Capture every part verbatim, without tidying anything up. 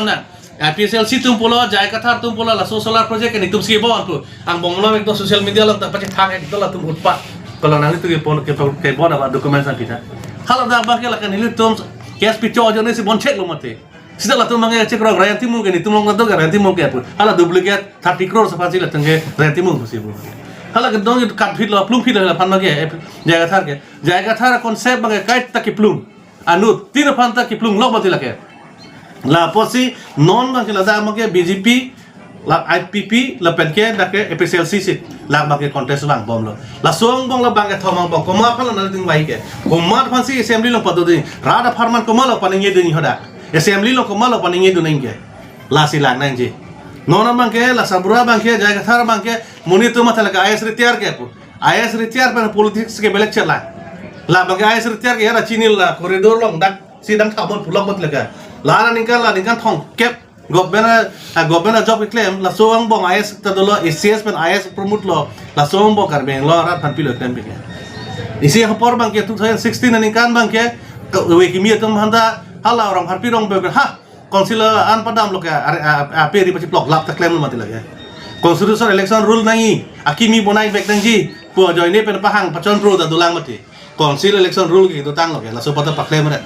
Nang, A P H L C atum pulo, J I Kathar atum pulo, laso solar project ke netum si bon pu. Angbong lo ekdom social media along ta pachethang ekdom latum utpat. Kalau nangli tu kepon, kepon, kepon apa dokumen san pita. Hala dak abang ke lakan nelitum case picho ajo ne si bon chek lo mati. Sita latum abang ke chek rong Rayan Timung ke netum along do ke Rayan Timung ke pu. Hala duplicate thirty crore aphan si latum ke Rayan Timung si pu. Hala ke dong kat phit lo, plung phit lo hala aphan abang ke, eh, J I Kathar ke. J I Kathar concept abang ke kaita keplung. Anuttin aphan ta keplung lok mati lake. Lapusi non abang ke ladak abang ke B J P, la I P P, lapen ke dak ke A P H L C si. La abang ke contest vang bom lo. Laso angbong la abang ke thom angbong. Komat aphan la nangli tingvai ke. Komat aphan si assembly along pado dei. Rat apharman komat lo paningje dei hadak. Assembly along komat lo paningje dun ke. Lasi lang nangji. Non abang ke, la sabura abang ke, J I Kathar abang ke, monit atum matha lake I A S retire ke pu. I A S retire pen politics ke belek chelang. La abang ke I A S retire ke ya ra chini la corridor along dak si dang thabon pulok bot lake. La aningkan la aningkan thomkep government a, a government a job keklem, laso angbong I A S ta dolo, A C S pen I A S promote lo, laso angbong Karbi Anglong arat aphan pilo klem pike. Isi apor abang ke two thousand sixteen aningkan abang ke, ke, we kimi atum aphan ta, hala orang harpi rong be, ha, council an padam lo ke, are, a, a, ape ri pachiplok lap ta klem lo mati lake. Constitution election rule nangji, akimi bonai vek nangji, pu ajoine pen pahang pachon pro ta dolang mati. Council election rule ke kedotang lo ke, laso pata paklem re.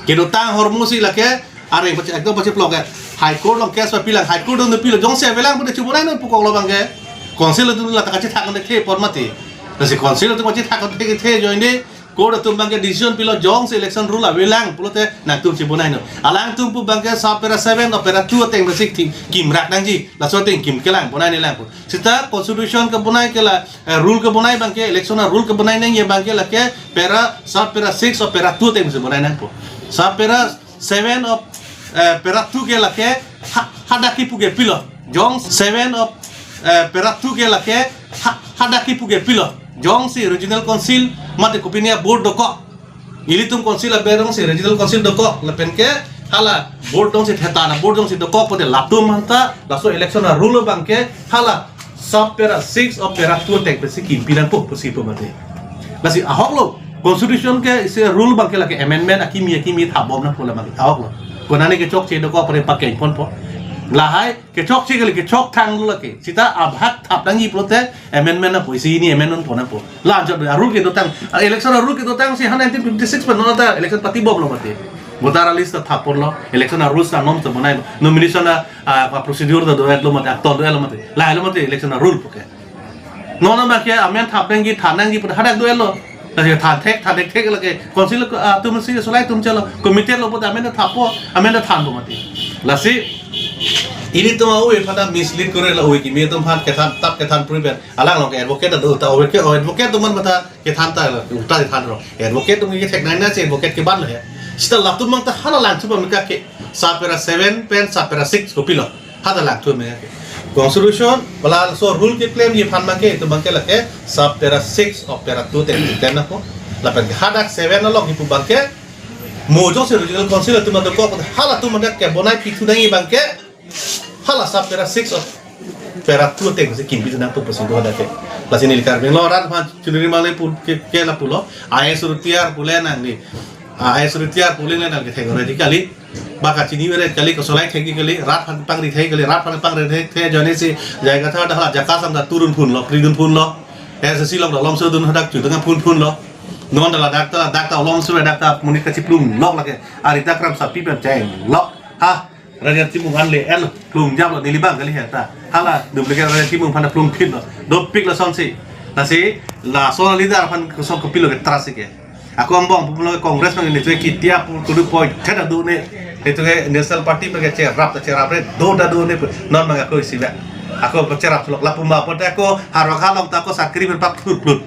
Kedotang ahormu si lake, are pachi, ekdom pachiplok ke. High Court along case papilang, High Court along pilo, jongsi avelang pute chubonai non pu kok lo abang ke. Council atum la ta kachethak nang the apor mati. Lasi council atum kachethak nang the ajoine, court atum abang ke decision pilo jongsi election rule avelang pulote nangtum chubonai non. Alangtum pu abang ke sub para seven or para two ateng basic thing kimrak nangji. Laso ateng kim kelang bonai nelang pu. Sita constitution kebonai ke la, eh, rule kebonai abang ke, election a rule kebonai nangji abang ke lake para, sub para six or para two ateng si bonai nangpo. Sub para seven of, eh, para two ke lake ha, hadak kipu ke pilo. Jong seven of, eh, para two ke lake ha, hadak kipu ke pilo. Jongsi regional council mate kopine a board dokok. Ilitum council a berong si regional council dokok lapen ke hala board dong si thetana board dong si dokok pute latum aphan ta laso election a rule abang ke hala sub para six or para two ateng pensi kimpi nangpo pusi pu mati. Lasi ahok lo, constitution ke isi rule abang ke lake amendment akimi akimi thap bom nangpo la abang ke ahok lo. Konane kechokche dokok pute pakeng ponpo. Lahai kechokche kali kechok thang lo lake. Sita abhag thap nangji pulote amendment nangpo, isi hini amendment pon nangpo. La anchot a rule kedotang, a election a rule kedotang si ha nineteen fifty-six pen non ta election party bom lo mati. Voter list ta thap ponlo, election a rules ta norms ta bonai lo, nomination a, a, a procedure ta do-et lo mati, aktor do-et lo mati. Lahai lo mati election a rule puke. Non abang ke amen thap nangji, than nangji pute hadak do-et lo. Lasi than thek, than thek thek lake. Council, ah, atum si solai atum chalo. Committee lo pute amen thappo, amen thanpo mati. Lasi ilitum a-ove aphan ta mislead kore la, ove kimi atum aphan kethan tap kethan prevent. Alang along ke advocate do ta, ove ke, oh, advocate atum aphan ta kethan ta la, ulta kethan rong. Advocate atum ke thek nai na si advocate ke ban lo he. Sita latum abang ta hala langthu abang ke sub para seven pen sub para six kopilo. Hadak langthu me ke. Constitution, bala so rule keklemji aphan abang ke, itum abang ke lake, sub para six or para two ateng klem nangpo. Lapen ke hadak seven along kipu abang ke, mo jongsi regional council atum dokok, halatum hadak kebonai pithu nangji abang ke, hala sub para six or para two ateng si kimpi nangpo pusi do hadak ke. Lasi neli Karbi Anglong arat aphan chunri male pu ke, ke lapulo, I A S retire pule nangli. Ah, I A S retire pule nangli thek ore di kali. Baka chini ore kali, kosolai thek di kali, rat aphan pangri thek kali, rat aphan pangri thek, thek ajoine si J I Kathar ta hala jaka sam ta turun phunlo, pridun phunlo. S S C along ta lomso dun hadak chudang phun phunlo. Non ta ladak ta, ladak ta lomso dak ta monit kachiplung lok lake. Ari ta kram sapi pen cheng lok. Ha, Raja Timung an le el, plung jam lo neli abang kali he ta. Hala, duplicate Raja Timung aphan plung phit lo. Dopik lasonsi. Lasi, lason leader aphan kosong kopilo ke trust ke. Ako angbong pulo Congress nang ini tuh kitia pu kudu poi theda do ne. Itu ke National Party perke cherap ta cherap re do da do ne pu. Non abang ako isi ba. Ako cherap sulok lapu ma pote ako harwa khalong ta ako sakri pen pap thur plut.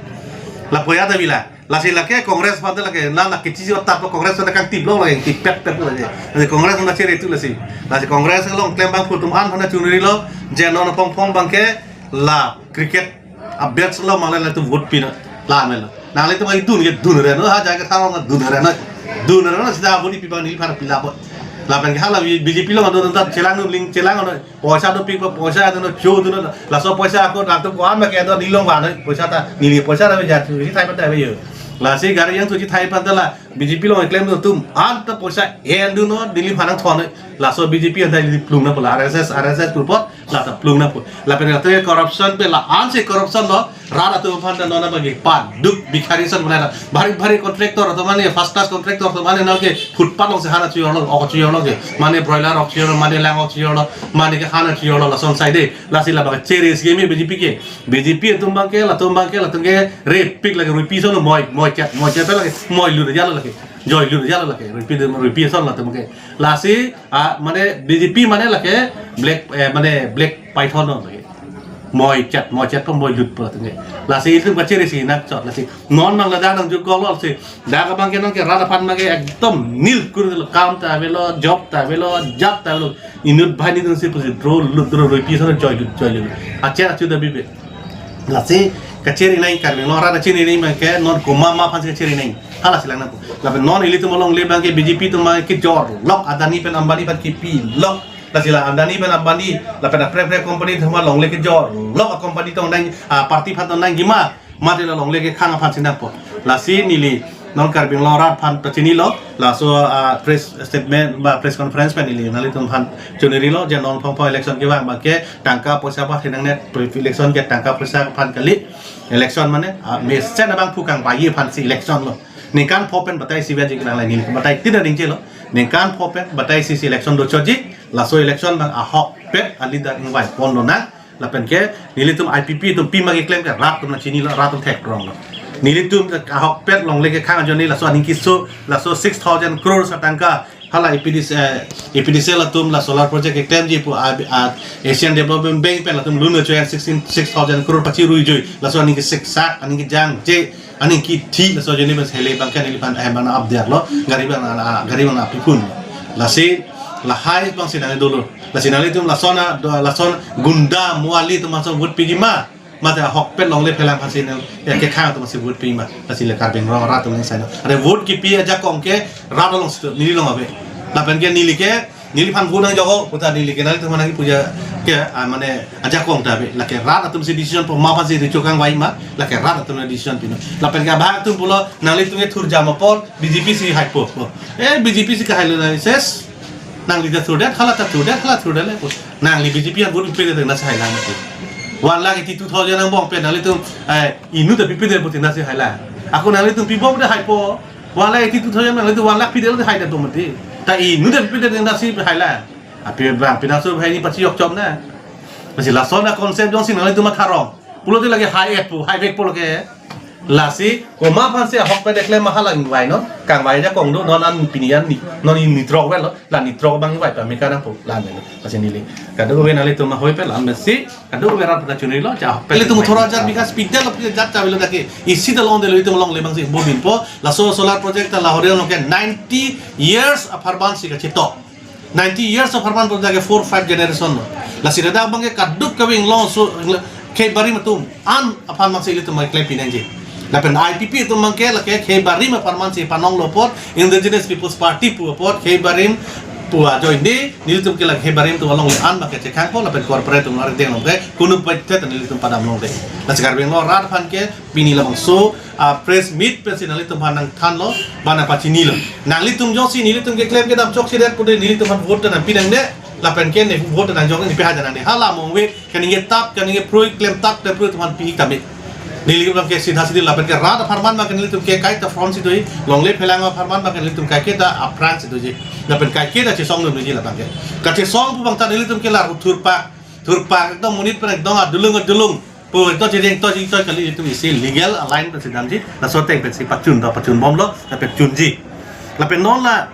Lapu ya ta bila. Lasi lake Congress aphan ta lake na na kichi otak ko Congress na kangtip lo lake tip pet pet lake. Lasi Congress na chere itu lasi. Lasi Congress along klem abang phutum an aphan chunri lo. Je non phong phong abang ke la cricket a-bat lo male latum vote pina. La melo. Nanglitum ai dun ke dun re no, ha J I Kathar along dun re no. Dun re no sida boni pi abang neli aphan pila bot. Lapen ke hala B J P along dun ta chelang ling chelang no. Poisa dopik, poisa dun cho dun. Laso poisa ako latum ko-an ma ke do neli along van. Poisa ta neli poisa ta ja tu si thai pat ta yo. Lasi gari yang tuji thai panta la B J P along eklem atum anta poisa en dun non Delhi aphan nangthon. Laso B J P anta Delhi plung nangpo la R S S, R S S pu apot lata plung nangpo. Lapen ate corruption pen la-ansi corruption lo. Rat atum aphan ta non abang ke paduk bhikhari ason mane la. Bhari bhari contractor atum mane first class contractor atum mane nang ke footpath alongsi han achu-orlo, ok achu-orlo ke. Mane broiler ok achu-orlo, mane lang ok achu-orlo, mane ke han achu-orlo lason asai de. Lasi labang ke cheri scheme B J P ke. B J P atum abang ke, latum abang ke, latum ke repik lake ruipi ason moi, moi chat, moi chat lake, moi lut ajat lake, joi lut ajat lake, ruipi de, ruipi ason latum ke. Lasi, ah, mane B J P mane lake black, eh, mane black python non lake. Moi chat, moi chat pen moi lut pu latum ke. Lasi itum kacheri si nangchot, lasi non abang ladak nangjutkoklo si. Dak abang ke nang ke rat aphan abang ke ekdom nil kur lo, kam ta avelo, job ta avelo, jat ta avelo. Inut banghini atumsi pusi dro lut dro ruipi ason joi lut joi lut. Achet achu da bibe. Lasi kacheri nang Karbi Anglong arat kacheri nang abang ke non komat ma aphansi kacheri nang. Halasi lang nangpo. Lapen non ilitum alongle abang ke B J P atum abang ke jorlok Adani pen Ambani aphan kipilok. Lasi la Adani pen Ambani lapen apre apre company atum alongle kejorlok a company tong nang, ah, party aphan tong nangji ma. Mate la longle kekhang aphansi nangpo. Lasi neli non Karbi Anglong arat aphan pachinilo, laso, ah, press statement ba press conference pen neli nanglitum aphan chonirilo, je non phongphong election kevang abang ke tangka poisa ba thenang net, election ke tangka poisa aphan kali. Election mane, ah, mesen abang pu kangvai aphansi election lo. Ningkan pho pen batai isi vangji nang la neli batai tin ningje lo. Ningkan pho pen batai isi si election dochotji, laso election abang ahokpet a leader ingvai ponlonang. Lapen ke nelitum I P P atum pima keklem ke rat atum nangchinilo, rat atum thekronglo. Nelitum ahokpet longle kekhang ajoine laso aning keso, laso six thousand crores atangka hala A P D C, eh, A P D C L atum la solar project keklemji pu a, a, Asian Development Bank pen latum loan achoyan sixteen, six thousand crore pachiruijui. Laso aning kesiksak, aning kejangje, aning kithi, laso ajoine pen hele abang ke neli aphan, eh, abang abderlo, gari abang, ah, gari abang apiphun. Lasi lahai abangsi nang dolo. Lasi nanglitum lason a, do, lason gunda muali atum aphansi vote piji ma. Mate ahokpet longle phelang aphansi nang, ya, kekhang atum aphansi vote piji ma. Lasi le Karbi Anglong arat atum nang saino. Are vote kipi ajakong ke rat alongsi neli along ave. Lapen ke neli ke, neliphan vote nangjok-o puta neli ke nanglitum aphan nangkipuji ke, ah, mane ajakong ta ave. Lake rat atumsi decision po ma aphansi recho kangvai ma. Lake rat atum decision pino. Lapen ke abang atum pulo nanglitum ke thurjam apor B J P si haipo. Eh, B J P si kahailo nang ses. Nangli ta thurdet, hala ta thurdet, hala thurdet le. Nangli B J P aphan vote pipedet nangsi hailang mati. One lakh eighty-two thousand angbong pen nanglitum, eh, inut ta pipedet putin nangsi hailang. Ako nanglitum pibom de haipo. One lakh eighty-two thousand nanglitum one lakh pidet le haidet bom mati. Ta inut ta pipedet nangsi hailang. Api abang pinaso hai ni pachijokchom na. Lasi lason a concept jongsi nanglitum matharong. Pulote lake hai-et pu, haivek pu lake. Lasi, komat aphansi ahokpet eklem ma hala ingvai non, kangvai ajakong do, non an pini an ni, non ni nitrok avelo, la nitrok abang ingvai pameka nangpo, la melo, lasi neli. Kadokave nanglitum ahoi pen, la mesi, kadokave rat aphan chonirilo, ja ahokpet. Ilitum thora jar bikas pidel, pidel jat chavelo dake, isi ta longdelo itum alongle abangsi bobin po, laso solar project ta Lahori along ke ninety years apharman si kachetok. Ninety years apharman pu lake four, five generation lo. Lasi ladak abang ke kadokave Inglong aso, Khei Barim atum an aphan abangsi ilitum keklem pinangji. Lapen I P P atum abang ke lake Khei Barim apharman si panonglo apot, Indigenous People's Party pu apot, Khei Barim pu ajoine, nelitum ke lake Khei Barim atum along an abang ke chekhangpo, lapen corporate atum areng deng along ke, kunu pacheta nelitum padam longde. Lasi Karbi Anglong arat aphan ke, pini labangso, ah, press meet pensi nanglitum aphan nangthanlo, ba nangpachinilo. Nanglitum jongsi nelitum keklem kedam chokchedet pute nelitum aphan vote nangpi nangne, lapen ke ne vote nangjong ne pehai nangne. Hala mongve, kaningje tap, kaningje proi, klem tap, klem proi atum aphan pi-ik tame. Nelitum ke sidha sidhi lapen ke rat apharman ma ke nelitum ke kaita front si doji, longle phelang apharman ma ke nelitum kaiketa aphrang si doji. Lapen kaiketa chesong doji lapen ke. Kachesong pu abang ta nelitum ke la thurpak, thurpak, ekdom monit pen ekdom adulung adulung. Pu to chiri to chiri to kali itum isi legal align pensi damji, laso ateng pensi pachun do, pachun bomlo, lapen chunji. Lapen non la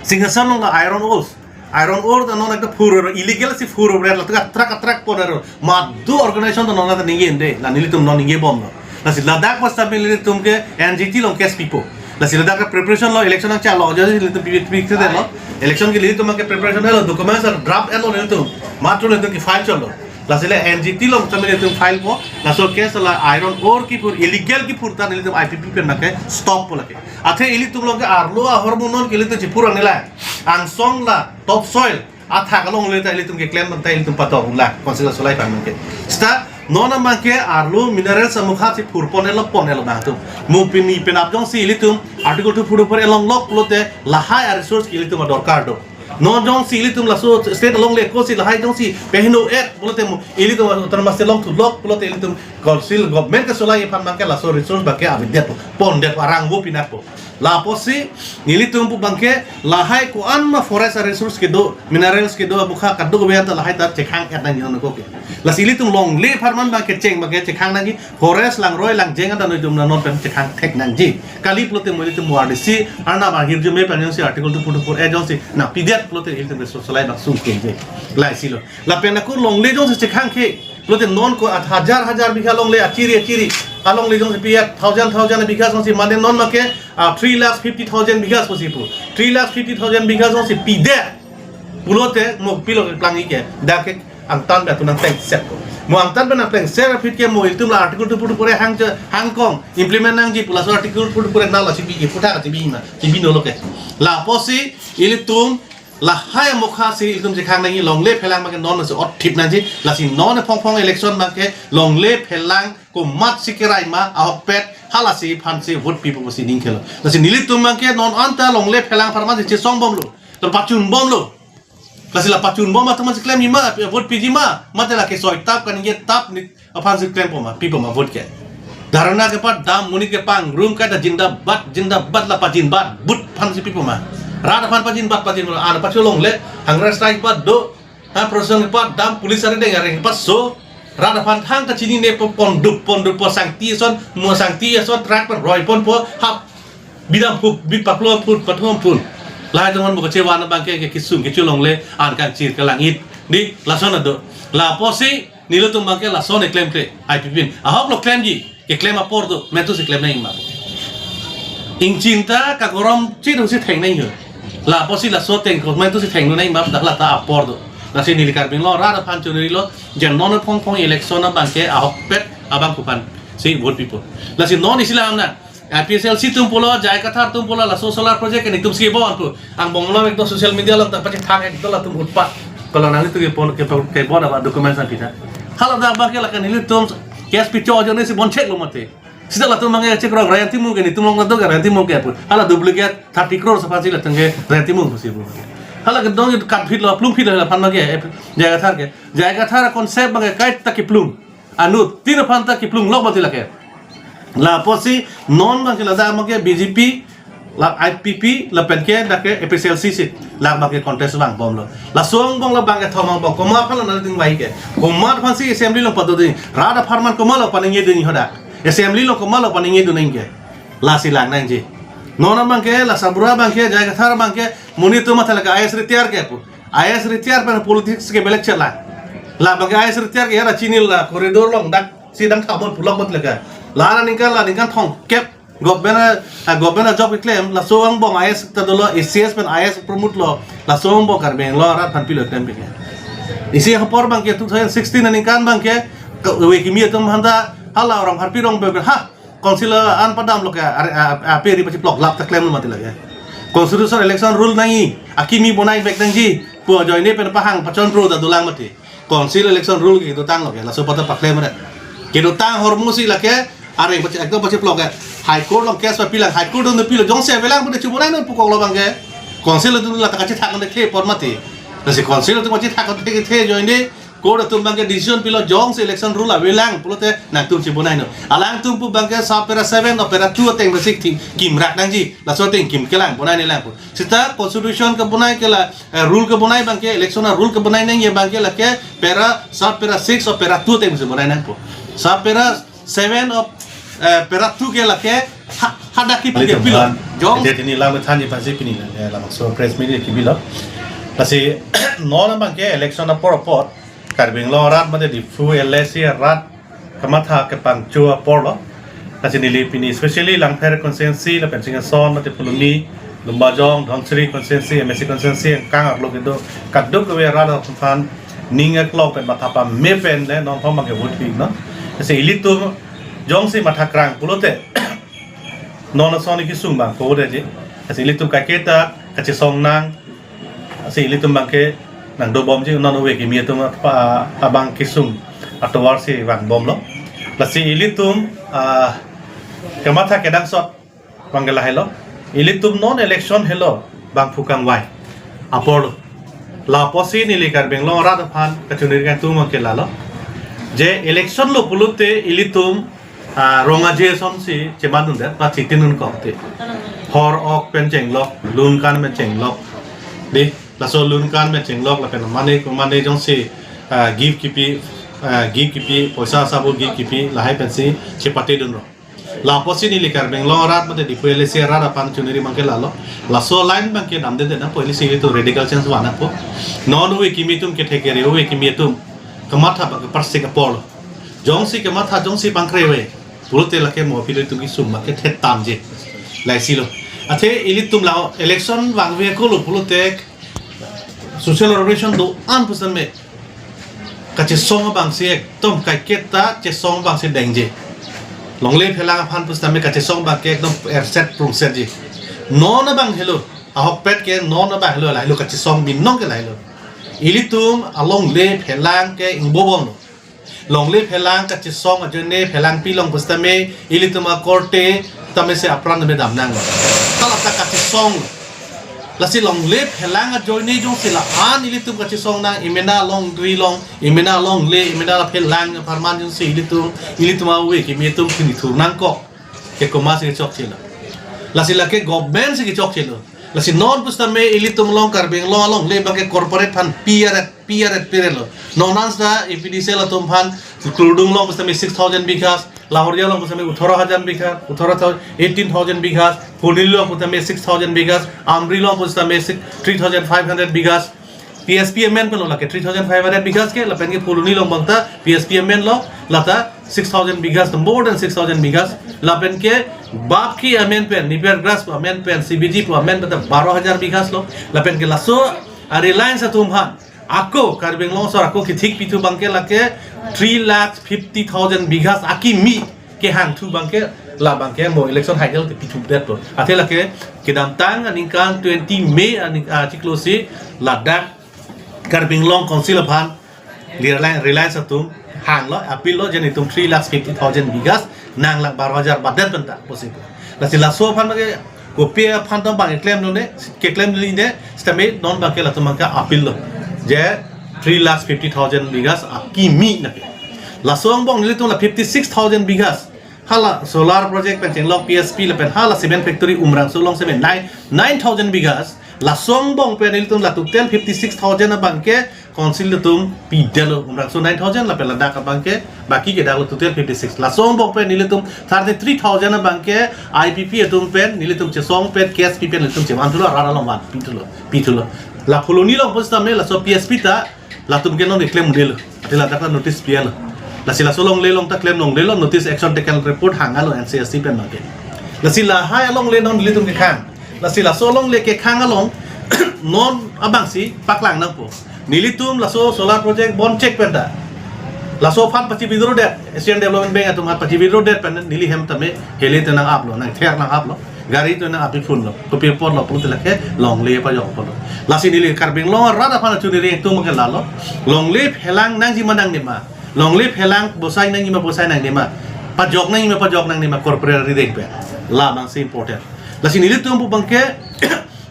Singhason along la iron ores. Iron ore ta non ekta phur ore, illegal si phur ore, la truck, truck, truck pon ore. Madu organization ta non ta ningje de, la nelitum non ningje bomlo. Lasi ladak pas tapi nelitum ke N G T along case pipo. Lasi ladak ke preparation lo, election nangchalo, jadi nelitum pi, pi, pi, lo. Election ke nelitum ke preparation lo, documents draft lo nelitum. Matro nelitum ke file cholo. Lasi le N G T along kami nelitum file po, laso case la iron ore kiphur, illegal kiphur ta nelitum I P P pen make stop po lake. Athe ilitum along ke arlo ahormu non ke ilitum chiphur anila. Angsong la topsoil athak along le ta ilitum keklem ta ilitum patok la. Council solai pang ke. Seta Non abangke arlo minerals amokha si phurpon-etlo pon-etlo abang atum. Mo pini penap jongsi ilitum Article two forty-four A longlok pulote lahai a-resource ke ilitum adorkar do. Non jongsi ilitum laso state alongle ako si lahai jongsi peheno-et pulote mo ilitum autonomous state longthutlok pulote ilitum council government kesolai aphan abangke laso resource abangke avedet, pondet, arang vo pinakpo. Lapusi nelitum pu abangke lahai ko-an ma forest a-resource kedo, minerals kedo amokha kadokave anta lahai ta chekhang-et nangji non ako ke. Lasi ilitum longle apharman abangke cheng abangke chekhang nangji, forest langroi langjeng anta nelitum non pen chekhang thek nangji. Kali pulote mo ilitum war disi, arnam ahirjume pen jongsi Article two forty-four A jongsi nangpidet pulote ilitum resource solai abang sungkun je. Laisilo. Lapen ako longle jongsi chekhang ke pulote non ko at hajar hajar bigha longle achiri achiri alongle jongsi pi-et thousand thousand bigha jongsi mane non make, ah, three lakh fifty thousand bigha pusi pu. Three lakh fifty thousand bigha jongsi pidet pulote mo pilo keplang-ik ke, dak ke angtan pen atum nangplengset ko. Mo angtan pen nangplengset aphi ke mo ilitum la Article two forty-four A hang che, hang kong implement nangji pu laso Article two forty-four A na la chibi ke puthak chibi ma, chibi nolo ke. Lapusi ilitum lahai amokha si ilitum chekhang nangji, longle phelang abangke non si ot thip nangji, lasi non phongphong election abangke longle phelang komatsi kerai ma ahokpet halasi aphansi vote pipo pusi ning kelo. Lasi nelitum abangke non anta longle phelang apharman si chesong bomlo, terpachun bomlo. Lasi la pachun bom atum si klemji ma, vote piji ma, mate la kesoi tap kaningje tap ni aphansi klempo ma, pipo ma vote ke. Dharna kepadam, monit kepangrum, kada jindabad, jindabad la pajinbad, but aphansi pipo ma. Rat aphan pajinbad, pajinbad, an pacho longle, hunger strike pado, ha, procession kepadam, police arideng areng paso, rat aphan thangta chinine po pondup, pondup po sangti ason, mo sangti ason, truck pen roiponpo, hap, bidam phup, bit paklo phun, pathom phun. Lahai teman buka chewan abangke ke kisung, kecho longle, an kangchir kelang-it. Di, lason ado. Lapusi, nelitum abangke lason keklem te, I P P in. Ahoklo klemji, keklem apor do, metu si klem nangji ma. Ingchin ta kakorom chit si theng nangji. Lapusi laso teng ko metu si theng nangji ma, dak la ta apor do. Lasi neli Karbi Anglong arat aphan chonrilo, jen non phongphong election abangke ahokpet abang aphansi vote pipo. Lasi non isi alam na, A P H L C atum pulo, J I Kathar atum pulo, laso solar project ke netum si bon pu. Angbong lo ekdom social media along ta pachethak ekdom latum utpat. Kalau nangtum kepon, ke, kepon apa document sang kita. Hala dak abangke la kan nelitum case picho ajo ne si bon cheklo mati. Sita latum abangke chek rok Rayan Timung ke netum along latum ke Rayan Timung ke pu. Hala duplicate thirty crore aphansi latum ke Rayan Timung pusi pu. Hala kedong kat phit lo, plung phit lo aphan abangke, eh, J I Kathar ke. J I Kathar concept abangke kaita keplung. Anut tin aphan ta keplunglok mati lake. Lapusi non abangke ladak abangke B J P, la I P P, lapen ke dak ke A P H L C si, la abangke contest vang bomlo. Laso angbong la abangke thom angbong, komat aphan la nangding vai ke. Komat aphansi assembly along pado ding, rat apharman komat lo paningje ding hadak. Assembly along komat lo paningje dun nangke. Lasi lang nangji. Non abangke, la Sabura abangke, J I Kathar abangke, monit atum matha lake I A S retire ke pu. I A S retire pen politics ke belek chet la. La abangke I A S retire ke ya la chini la corridor along dak si dang thabon pulok bot lake. La la ningkan la ningkan thomkep government, ah, government a job keklem, laso angbong I A S ta dolo, A C S pen I A S promote lo, laso angbong Karbi Anglong arat aphan pilo klem pike. Isi apor abangke two thousand sixteen aningkan abangke, ke, we kimi atum aphan ta, hala Rongpharpi Rongbe, ha, Council an padamlo ke, are, a, a, aperi pachiplok lap ta klem mati lake. Constitution election rule nangji, akimi bonai vek nangji, pu ajoine pen pahang pachon pro ta dolang mati. Council election rule ke kedotanglo ke, laso pata paklem re. Kedotang ahormu si lake, are pachi, ekdom pachiplok ke. High Court along case papilang, High Coart along pilo, jongsi avelang pute chubonai non pukoklo abangke. Council atum la ta kachethak nangthe apot mati. Lasi Council atum kachethak nangthe ajoine, Court atum abangke decision pilo jongsi election rule avelang pulote nangtum chibonai non. Alangtum pu abangke sub para seven o para two ateng basic thing kimrak nangji. Laso ateng kim kelang bonai ne lang pu. Sita constitution kebonai ke la, eh, rule kebonai abangke election a rule kebonai nangji abangke lake para sub para six o para two ateng si bonai nangpo. Sub para seven o, eh, para two ke lake ha, hadak kipilo. Jong. Jadi ini lam thanji pasi pini, eh, lam so press meet kibilo. Lasi non abangke election apor apor Karbi Anglong arat mate Diphu L A C arat kamatha kepangcho apor lo. Lasi neli pini especially Langpher constituency lapen Chingason mate Phuloni, Lumbajong, Dhansiri constituency, M A C constituency, angkang arlo kedo kadokave arat aphan ning aklok pen matha pame pen le non thom abangke vote pi non. Lasi ilitum jongsi matha krang pulote non ason kesung abang ko de je. Lasi ilitum kaiketa kachesong nang, lasi ilitum abangke nangdobomji non ove kimi atum apa abang kesung. atovar si vangbomlo. Lasi ilitum, ah, kamatha kedangsot abangke lahelo. Ilitum non election helo bangphu kangvai aporlo. Lapusi neli Karbi Anglong arat aphan kachiningri kangtung abangke lalo. Je election lo pulote ilitum, ah, rong aje asonsi chemanun det, ba chitinun kokte. Hor ok pen chenglok, lun kan pen chenglok. Di, laso lun kan pen chenglok lapen mane mane jongsi, ah, gift kipi, ah, gift kipi, poisa sabun gift kipi, lahai pensi chepatedunlo. Lapusi neli Karbi Anglong arat mate Diphu L A C arat aphan chiningri abangke lalo. Laso line abangke damde de na, pahini si ilitum radical change vangpo. Non ove kimi atum kethe kere, ove kimi atum kamatha abangke parsik aporlo. Jongsi kamatha jongsi pangkre ave pulote lake mo aphi ilitum kesung abangke thetangji. Laisilo. Athe ilitum la election vangve kolo pulote social organization do-an pusitame kachesong abangsi ekdom kaiketa chesong abangsi dengji. Longle phelang aphan pusitame kachesong abangke ekdom erset prungsetji. Non abang helo, ahokpet ke non abang helo, lahelo kachesong binong ke lahelo. Ilitum alongle phelang ke ingbobomlo. Longle phelang kachesong ajoine phelangpi along pusitame ilitum akorte tame si apran tame damnang. Tala ta kachesong. Lasi longle phelang ajoine jongsi la-an ilitum kachesong nang, emena longri along, emena longle, emena la phelang apharman jongsi ilitum, ilitum ave kimi atum kini thur nangkok. Ke komat si kechokchelo? Lasi lake government si kechokchelo. Lasi non pusitame ilitum along Karbi Anglong alongle abangke corporate aphan P R F, P R F pirelo. Non an sa A P D C L atum aphan Kurdung along pusitame six thousand bighas, Lahoriya along pusitame eighteen thousand bighas, eighteen thousand, eighteen thousand bighas, Phuloni along pusitame six thousand bighas, Amri along pusitame six, three thousand five hundred bighas, P S P amen penlo lake three thousand five hundred bighas ke, lapen ke Phuloni along abang ta P S P amenlo, lata six thousand bighas, more than six thousand bighas, lapen ke bap ki amen pen, Napier grass pu amen pen, C B G pu amen pen ta baro hajar bighas lo, lapen ke laso a Reliance atum aphan ako Karbi Anglong asor ako kethik pithu abangke lake three lakh fifty thousand bighas akimi kehangthu abangke, la abangke mo election haidel te pithu detpo. Athe lake kedamtang aningkan twenty May aning, ah, chiklo si ladak Karbi Anglong Council aphan Reliance, Reliance atum hanglo, appeal lo, je netum three lakh fifty thousand bighas nang lakh baro hajar badet penta possible. Lasi laso aphan ke kopi aphan ta abang keklemdunde, keklemdunde, sitame non abangke latum abangke appeal lo. Je three lakh fifty thousand bighas akimi nake. Laso angbong nelitum la fifty six thousand bighas. Hala solar project pen chenglok P S P lapen hala cement factory Umrangso along cement nine, nine thousand bighas. Laso angbong pen nelitum la total fifty six thousand abangke Council atum pidetlo, Umrangso nine thousand lapen ladak abangke baki ke daklo total fifty six. Laso angbong pen nelitum thirty three thousand abangke I P P atum pen nelitum chesong pen K S P pen nelitum chevan thulo, arat along van pithulo, pithulo. La Phuloni along pusitame laso P S P ta latum ke non keklem delo. Athe ladak ta notice pialo. Lasi laso longle along ta klem longlelo, notice action taken report hanglo N C S C pen abangke. Lasi lahai alongle non nelitum kekhang. Lasi laso alongle kekhang along non abangsi paklang nangpo. Nelitum laso solar project bon chek penta, laso aphan pachi-withdraw det, Asian Development Bank atum aphan pachi-withdraw det pen neli hem tame hele te nang-aplo, nangther nang-aplo, gari te nang-api phunlo, kopi aporlo pulote lake longle pajok apotlo. Lasi neli Karbi Anglong arat aphan chiningri kangtung abangke lalo. Longle phelang nangji ma nangne ma, longle phelang bosai nangji ma bosai nangne ma, pajok nangji ma pajok nangne ma corporate arideng pen, la abangsi important. Lasi nelitum pu abangke,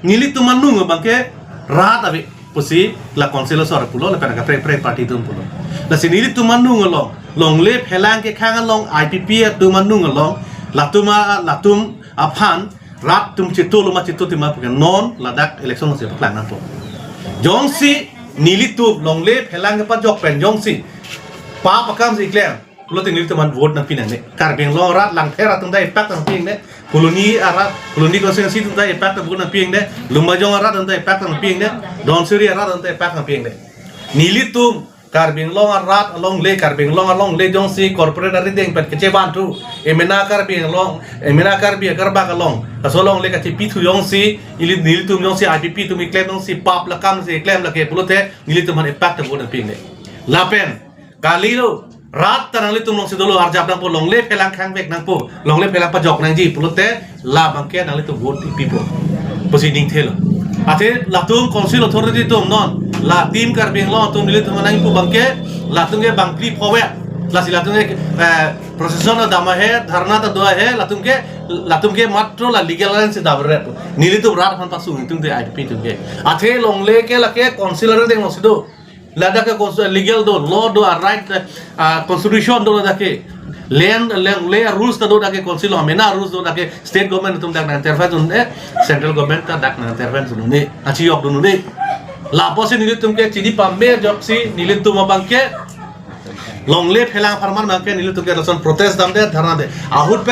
nelitum anung abangke rat ave pusi la Council asor pulo, lapen kaprek kaprek party atum pulo. Lasi nelitum anung along, longle phelang kekhang along, I P P atum anung along, latum a, latum aphan rat atum chitolo ma chitoti ma puke non ladak election si paklang nangpo. Jongsi nelitum longle phelang kepajok pen jongsi pap akam si klem pulote nelitum aphan vote nangpi nangne. Karbi Anglong arat Langpher atum ta ipak nangpi nangne. Phuloni arat, Phuloni constituency atum ta ipak ta vote nangpi nangne. Lumbajong arat atum ta ipak nangpi nangne. Dhansiri arat atum ta ipak nangpi nangne. Nelitum Karbi Anglong arat alongle, Karbi Anglong alongle jongsi corporate arideng pen kechevanthu, emena Karbi Anglong, emena Karbi akarbak along, laso alongle kachepithu jongsi, ili nelitum jongsi I P P atum keklem jongsi pap akam si klem lake pulote nelitum aphan ipak ta vote nangpi nangne. Lapen kalilo, rat ta nanglitum alongsi dolo, arjap nangpo, longle phelang khangvek nangpo, longle phelang pajok nangji pulote la abangke nanglitum vote ipipo pusi ningthelo. Athe latum Council authority atum non la Team Karbi Anglong atum nelitum nangpu abangke, latum ke bangphli phovet, Lasi latum ke, eh, procession ta dam ahe, dharna ta do ahe, latum ke, latum ke matro la legal line si dam ret. Nelitum rat aphan pasung nelitum te I P P atum ke. Athe longle ke lake council areng deng lo si do. Ladak ke cons-, legal do, law do, a right, a constitution do ladak ke. Land, land, le rules ta do ladak ke council lo, mena rules do ladak ke state government atum dak nang intervene un-e, central government ta dak nang intervene un-e. Achi yok dun un-e. Lapusi nelitum ke chini pame joksi nelitum abang ke longle phelang apharman abang ke nelitum ke lason protest damde, dharna de. Ahut